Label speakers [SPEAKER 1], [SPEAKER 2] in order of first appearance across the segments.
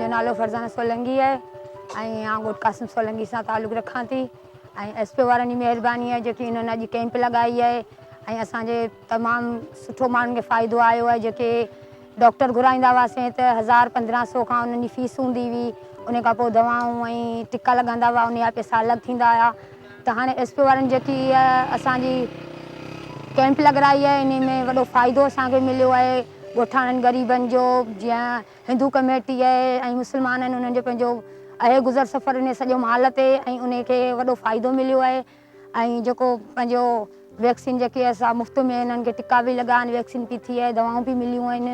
[SPEAKER 1] منهنجو نالو فرزانه سولنگي آهي ۽ آئون ڳوٺ قاسم سولنگي سان تعلق رکان ٿي ۽ ايس پي او وارن جي مهرباني آهي جيڪي انهن اڄ ڪئمپ لڳائي آهي ۽ اسان جي تمام سٺو ماڻهن کي فائدو آيو آهي جيڪي ڊاڪٽر گهرائيندا هئاسين ته 1000 1500 کان انهن جي فيس هوندي هئي ان کان پوء دوائون ۽ ٽڪا لڳندا هئا ان جا پئسا الڳ ٿيندا هيا ته هاڻي ايس پي او وارن جيڪي اسان جي ڪئمپ لڳرائي آهي ان ۾ وڏو فائدو اسان کي مليو آهي ڳوٺاڻن غريبن جو جيئن هندو ڪميٽي آهي ۽ مسلمان آهن انهن جو پنهنجو اهي گذر سفر انهي سڄو مال تي ۽ انهي کي وڏو فائدو مليو آهي ۽ جيڪو پنهنجو ويڪسين جيڪي آهي سا مفت ۾ انهن کي ٽڪا به لڳا آهن ويڪسين به ٿي آهي دوائون به مليون آهن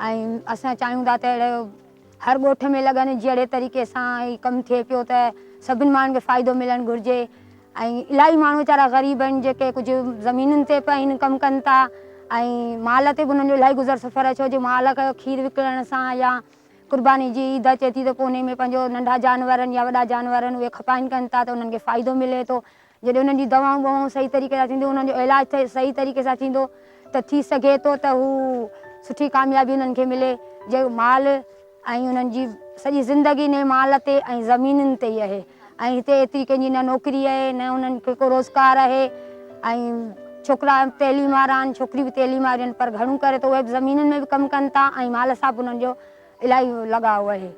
[SPEAKER 1] ۽ اسان چاهيون ٿا ته اهڙو هر ڳوٺ ۾ لڳن جهڙي طريقي سان هي ڪم ٿئي پيو ته سڀني ماڻهن کي فائدو ملڻ گهرجي ۽ الاهي ماڻهو ويچارا غريب آهن جيڪي ڪجهه زمينن تي به آهن ڪم ڪن ٿا ۽ مال تي به انهن جو الاهي گذر سفر آهي ڇو جو مال کي کير وڪڻڻ سان يا قرباني جي عيد اچي ٿي ته پوء انهي ۾ پنهنجو ننڍا جانور آهن يا وڏا جانور آهن اهي کپائن ڪن ٿا ته انهن کي فائدو ملي ٿو جڏهن انهن جون دوائون ٻوائون صحيح طريقي سان ٿينديون انهن جو علاج صحيح طريقي سان ٿيندو ته ٿي سگهي ٿو ته هو سٺي ڪاميابي انهن کي ملي جي مال ۽ انهن جي سڄي زندگي انهي مال تي ۽ زمينن تي ئي اهي ۽ هتي ايتري ڪنهن جي نه نوڪري اهي نه انهن کي ڪو روزگار اهي ۽ ڇوڪرا تعليم وارا آهن ڇوڪريون به تعليم واريون آهن پر گهڻو ڪري ته اهي به زمينن ۾ به ڪم ڪن ٿا ۽ مال سان به انهن جو الاهي لڳاء اهي.